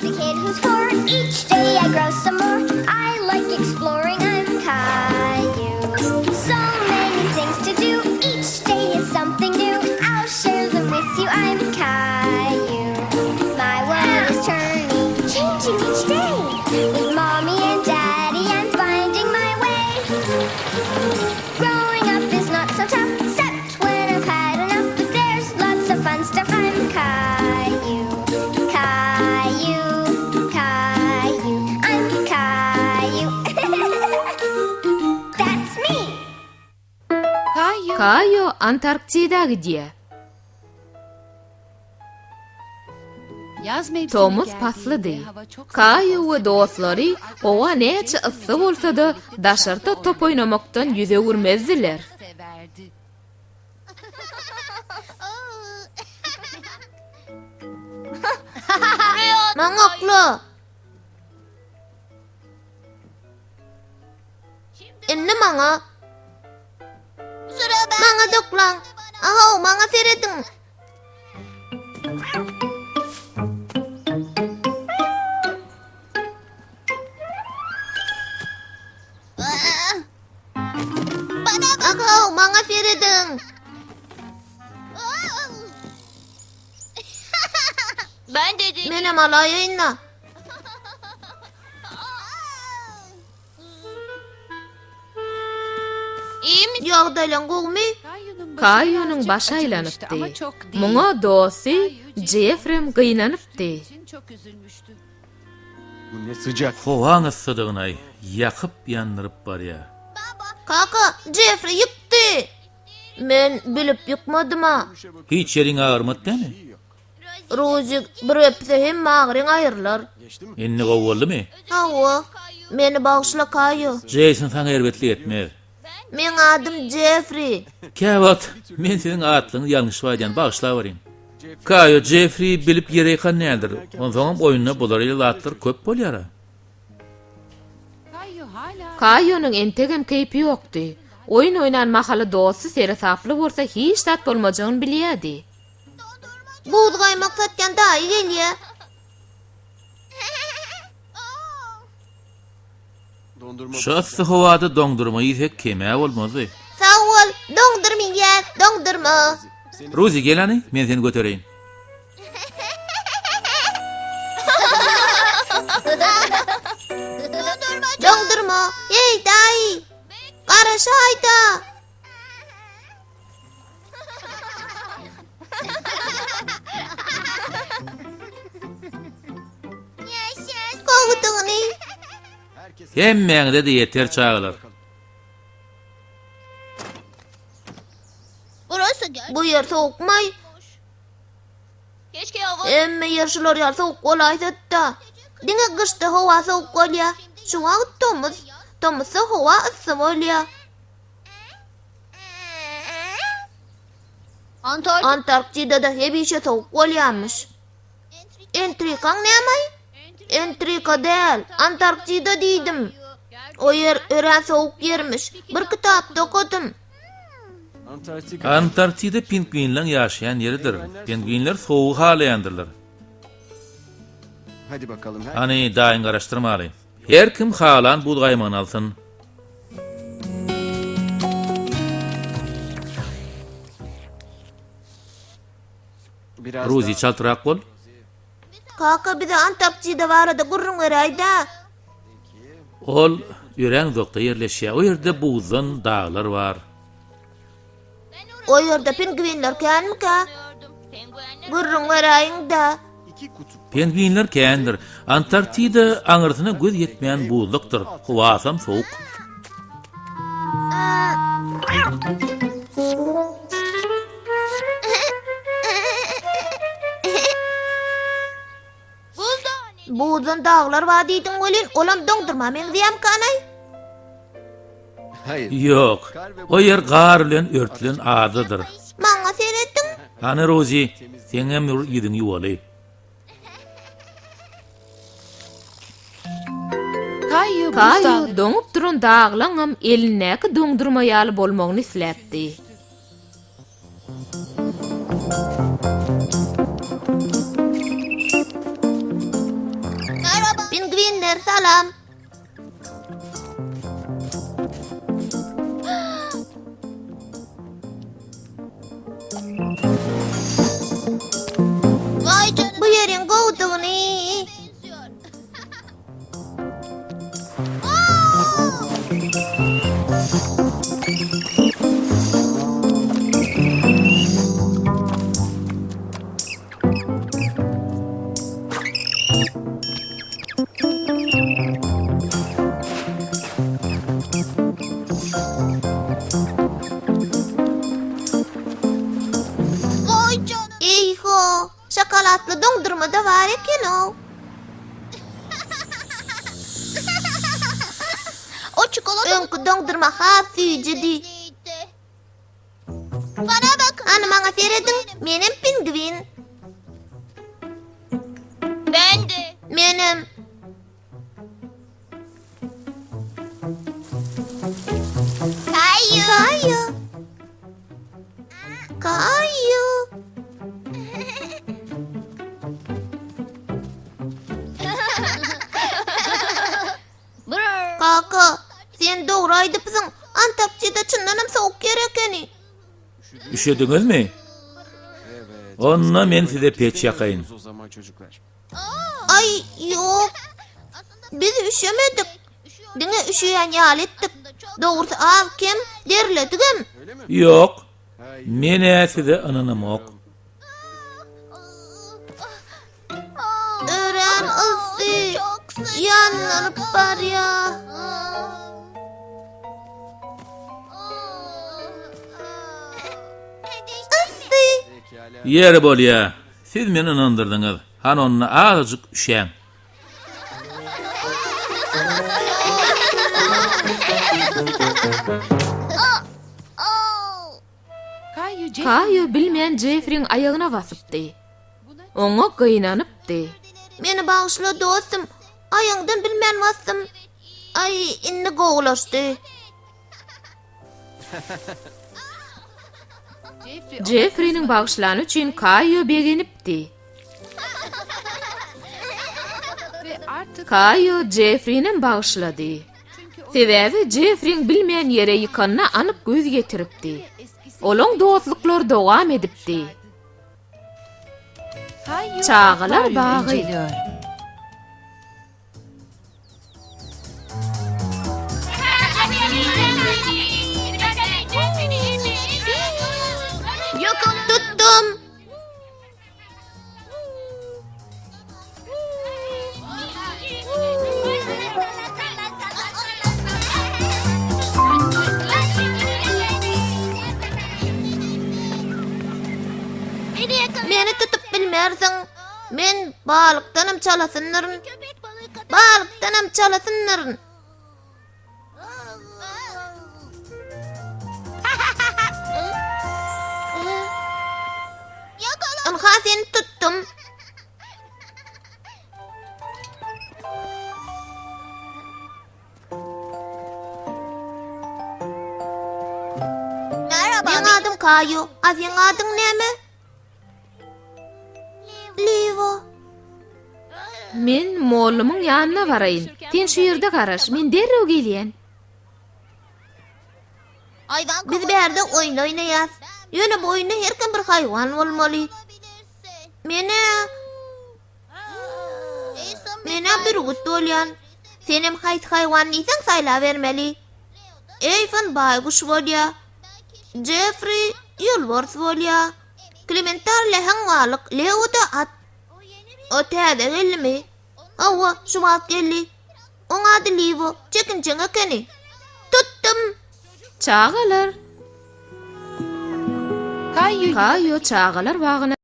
Just a kid who's four. Each day I grow some more. I like exploring. I'm Caillou. So many things to do. Each day is something new. I'll share them with you. I'm Caillou. My world is turning, changing each day. With mommy and daddy, I'm finding my way. Growing up is not so tough, except when I've had enough. But there's lots of fun stuff. I'm Caillou, Caillou, Caillou. I'm Caillou. That's me. Kaýo Antarktida gidýär. Tomus paslydy. Kaýo we dostlary howa näçe yssy bolsa-da, daşarda top oýnamakdan ýüz öwürmezdiler. Maňa okla! Indi maňa. Maňa doklaň. Ahow, maňa serediň. Ahow, maňa serediň. Menem alaýaýyn-da. Ýagdaýlaň gowumy? Kaýonyň başy aýlanypdy. Muňa dosty Jeffrem gynanypdy. Howaň yssydygynaý, ýakyp-ýandyryp barýar. Kaka, Jeffri ýykdy! Men bilip ýykmadym-a. Hiç ýeriň agyrmady dämi? Ruzik bir öpse hemme agyryň aýrylar. Indi gowy boldumy? Hawa. Meni bagyşla Kaýo. Jeýson saňa erbetlik etmez. Meň adym Jeffri. Käwagt men siziň atlaryňyzy ýalňyşyp aýdýan, bagyşlaweriň. Kaýo, Jeffri bilip ýere ýykan däldir. Onsoňam oýunda bular ýaly zatlar köp bolýar-a. Kaýonyň entegem keýpi ýokdy. Oýun oýnan mahaly dosty seresaply bolsa hiç zat bolmajagyny bilýärdi. Buz gaýmak satýan daýy gelýä. Şu yssy howada doňdurma iýsek kem-ä bolmazdy. Sag bol, doňdurma iýýäs, doňdurma. Ruzi, gel hany, men seni götereýin. Doňdurma, heý, daýy! Garaşaý-da! Gowudygyny. Hemmäňize-de ýeter çagalar. Bu ýer sowukmaý? Hemme ýer şular ýaly sowuk bolaýsa-da. Diňe gyşda howa sowuk bolýar. Şu wagt tomus. Tomusda howa yssy bolýar. Antarktidada hemişe sowuk bolýarmyş. Entrikaň näme-aý? Entrika däl, Antarktida diýdim. O ýer örän sowuk ýermiş. Bir kitapda okadym. Antarktida pingwinleň ýaşaýan ýeridir. Pingwinler sowugy halaýandyrlar. Hany, daýyň garaşdyrmaly. Her kim halan buz gaýmagyny alsyn. Ruzi çaltrak bol. Kaka bize Antarktida barada gürrüň beräýdä. Ol örän uzakda ýerleşýär. O ýerde buzdan daglar bar. O ýerde pingwinler känmikä? Gürrüň beräýiň-dä. Pingwinler kändir. Antarktida aňyrsyna göz ýetmeýän buzlukdyr. Howasam sowuk. Buzdan daglar bar diýdiň welin, olam doňdurma meňzeýämikanaý? Ýok, o ýer gar bilen örtülen adadyr. Maňa serediň. Hany, Rozi, seňem bir ýüzüňi ýuwaly. Kaýu doňup duran daglaňam elindäki doňdurma ýaly bolmagyny isläpdi. Pingwinler, salam! Bu ýeriň gowudygyny. Eý-ho, şokoladly doňdurma-da bar eken-ow. Öňki doňdurma has süýjüdi. Hany maňa serediň, menem pingwin. Menem. Kaýu. Kaýu. Kaka, sen dogry aýdypsyň. Antarktida çyndanam sowuk ýer ekeni. Üşediňizmi? Onda men size peç ýakaýyn. Aý, ýok. Biz üşemedik. Diňe üşeýän ýaly etdik. Dogrusy az-kem derledigem. Ýok. Men-ä size ynanamok. Örän yssy. Ýandyryp barýar. Yssy. Ýeri bolýa. Siz meni ynandyrdyňyz. Hany onda azajyk üşäň. Kaýo bilmän Jeffriň aýagyna basypdy. Oňa gynanypdy. Meni bagyşla dostum, aýagyňdan bilmän basdym. Aý, indi gowulaşdy. Jeffriniň bagyşlany üçin Kaýo begenipdi. Kaýo Jeffrinem bagyşlady. Sebäbi Jeffriň bilmän ýere ýykanyna anyk göz ýetiripdi. Olaň dostluklary dowam edipdi. Çagalar bagy. Tutdum. Meni tutup bilmersiň. Men balykdanam çalasyndyryn. Balykdanam çalasyndyryn. Ynha seni tutdum. Meň adym Kaýu. A seň adyň näme? Liwo. Men mollumyň ýanyna baraýyn. Sen şu ýerde garaş, men derrew gelýän. Biz bärde oýun oýnaýas. Ýöne bu oýunda her kim bir haýwan bolmaly. Men-ä Men-ä bürgüt bolýan. Senem haýsy haýwan diýseň saýlabermeli. Eýfon baýguş bolýa. Jeffri ýolbars bolýa. Klementar läheň balyk, Leo-da at. O täze geldimi? Hawa, şu wagt geldi. Oň ady Liwo, çekinjeň ekeni. Tutdum! Çagalar! Kaýo çagalar bagyna.